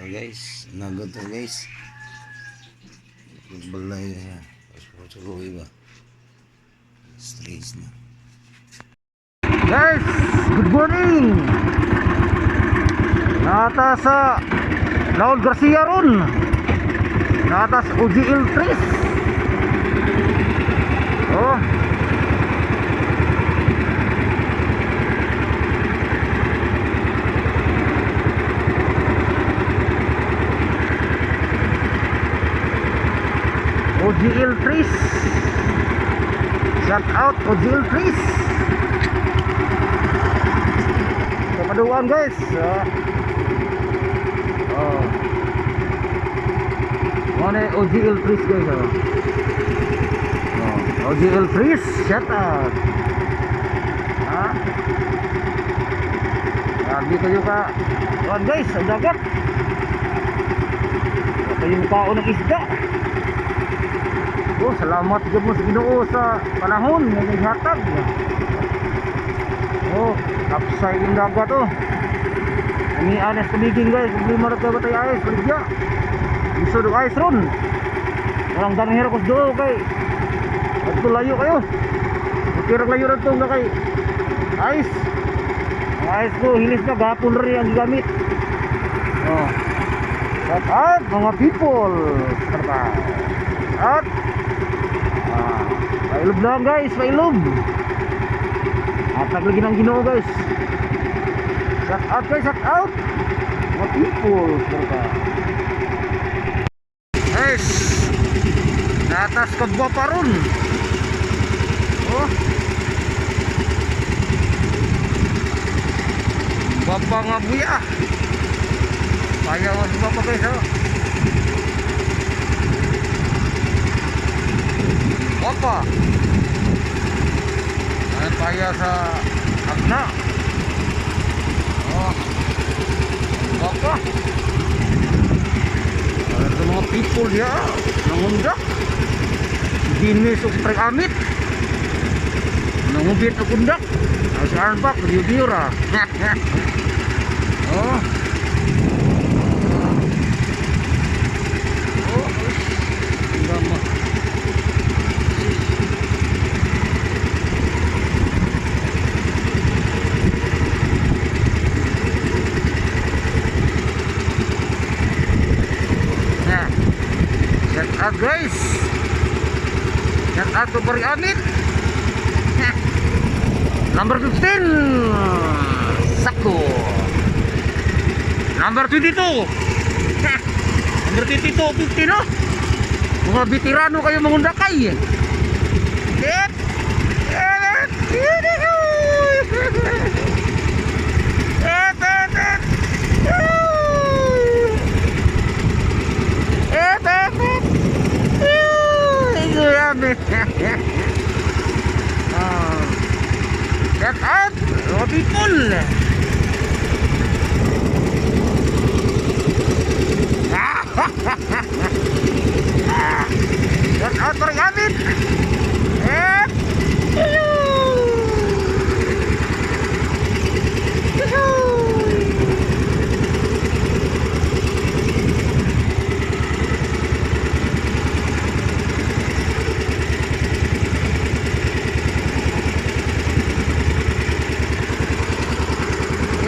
Guys, nagot to, guys. Balay siya. Tapos tuloy ba? Stress na. Guys, good morning. Naa ta sa Raul Garcia ron. Naa ta sa OGL 3. Oh. OGL 3. Shout out OGL 3. Kapaduan, guys. Ah. Oh. Mao na OGL 3, guys, oh. Oh, OGL 3, shout out. Ha? Grabe kayo ka. Kuan, guys, ang dagat. Kayo kaon ng isda. Oh, salamat gyud mo sa Ginoo sa panahon nga naghatag. Oh, kapsay yung dagat, oh. Ani anas tumiging, guys, problema ra kay batay ayos, baligya. Gusto do ayos ron. Walang danghero ko do kay. Adto layo kayo. Okay ra layo ra to nga kay ice. Ang ice ko hilis na gapon rin ang gigamit. Oh. Shout out mga people. At pailob lang, guys, pailob. Hatag lagi ng Ginoo, guys. Shout out, guys, shout out. Mga people. Guys, naa ta sa Kagwapa ron. Oh. Bapa nga buya. Payaw sa bapa, guys, oh. Bapa. Ay, paya sa agna. Oh. Bapa. Ano mga people diya, nangundak. Dinis og spray amit. Nangubit og undak. Ah, si Arnbak, diyo ra. Oh. Oh. Gama. Na. Shout out, guys. Shout out to Bari Amit. Number 15. Sakto. Number 22. Number 22, 15, no? Mga veterano kayo mangundakay. Et. Et. Et, et, et. Et, et, et. Grabe. Ah. Shout out, mga people. Shout out para gamit. Eh. Yuhu.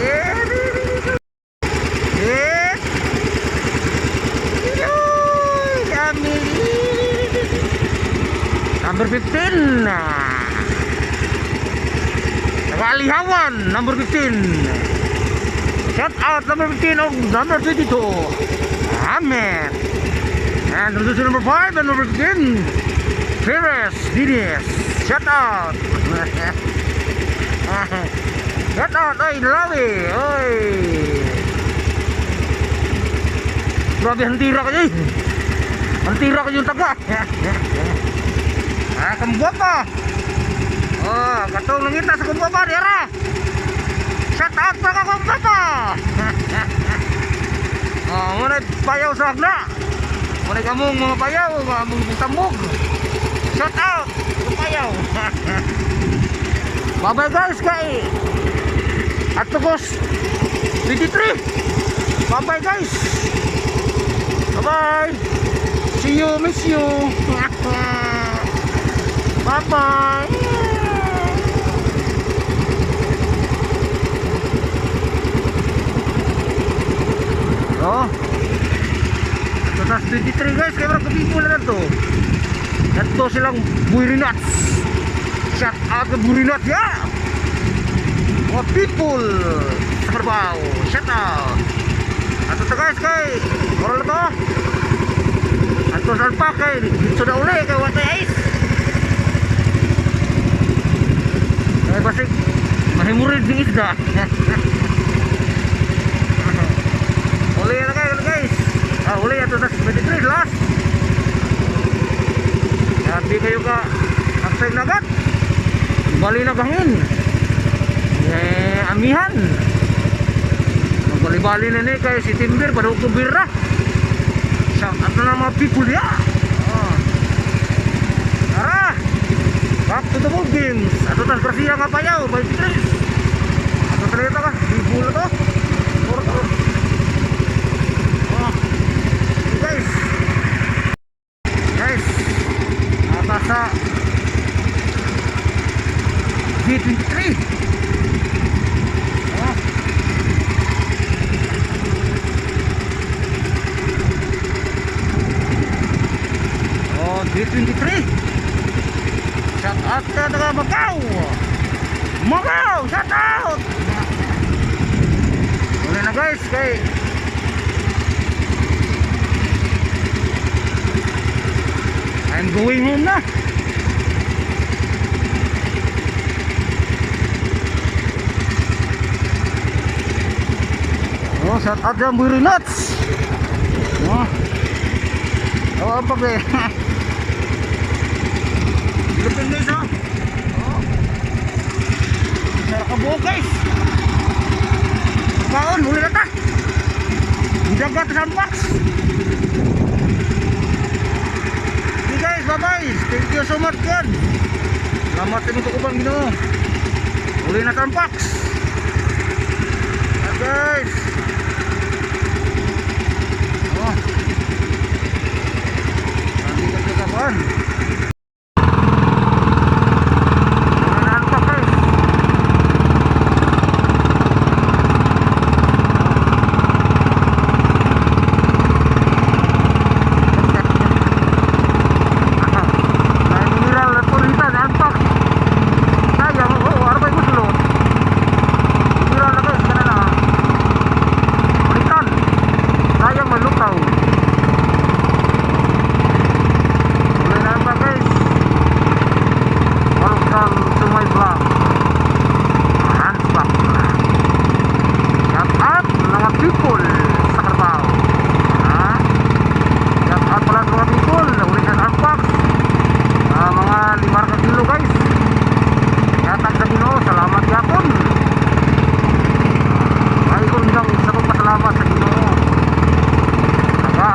Eh. Yuhu. Kami. Number 15. Nagalihawan, number 15. Shout out number 15 og number 22. Ahmed. And number number 5 and number 15. Perez Didies. Shout out. Shout out, oy, Lawi. Oy. Grabe, hantira kayo eh. Hantira kayo yung taga. Ah, Kambapa. Oh, katong nangita sa Kambapa, dira. Shout out sa Kambapa. Oh, muna payaw sa agna. Muna kamong mga payaw, mga among tambog. Shout out sa payaw. Bye bye, guys, kay Atugos 23. Bye bye, guys. Bye-bye. See you, miss you. Bye-bye. Oh. Ito tas 23 guys, kaya marang kapipula na to. Ito silang Buirinats. Shout out to Buirinats, yeah! Mga people sa Carbao. Shout out. Ato to guys, kay oral na to. Ato sa alpa kay dito na uli kay watay ice. Kaya basig mahimurid ng isda. Uli na kayo guys. Ah, uli ato sa 23 last. Happy kayo ka aksay nagat. Bali na gangin. Eh, amihan. Magbali-bali na ni kay si Timber baru ko bira. Shout out na mga people ya. Oh. Tara. Back to the ball games. Ato tas Garcia nga payaw, 23. Ato talaga ka, people na to. Puro to. Oh. Guys. Guys. Atas sa G23. Oh. Oh, G23. Shout out ka taga Macau. Macau, shout out. Uli na guys kay I'm going home na. Oh, shout out dyan, Buiri Nuts. Oh. Oh, ang pag eh. Lupin guys, oh. Oh. Sarap ka buo guys. Kaon, huli na ta. Dagat sa box. Okay guys, bye-bye. Thank you so much God. Salamat sa inyong kukubang Ginoo. Huli na sa box. Bye guys. Oh. Nandito sa kakuan. Nanantok guys. Ay, mineral na tulitan, antok. Sayang, oo, ano ba yung gusto? Mineral na guys, ganun na. Ulitan. Sayang, malutaw. Uli na ba guys? Welcome to my vlog. Handbag. Shout out mga people sa Carbao. Ha? Shout out pala sa mga people. Uli na sa Handbag. Mga 5 ka kilo guys. Yatag sa Ginoo, salamat yapon. Ay kung lang sa kong pasalamat sa Ginoo. Naga.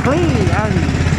Clean and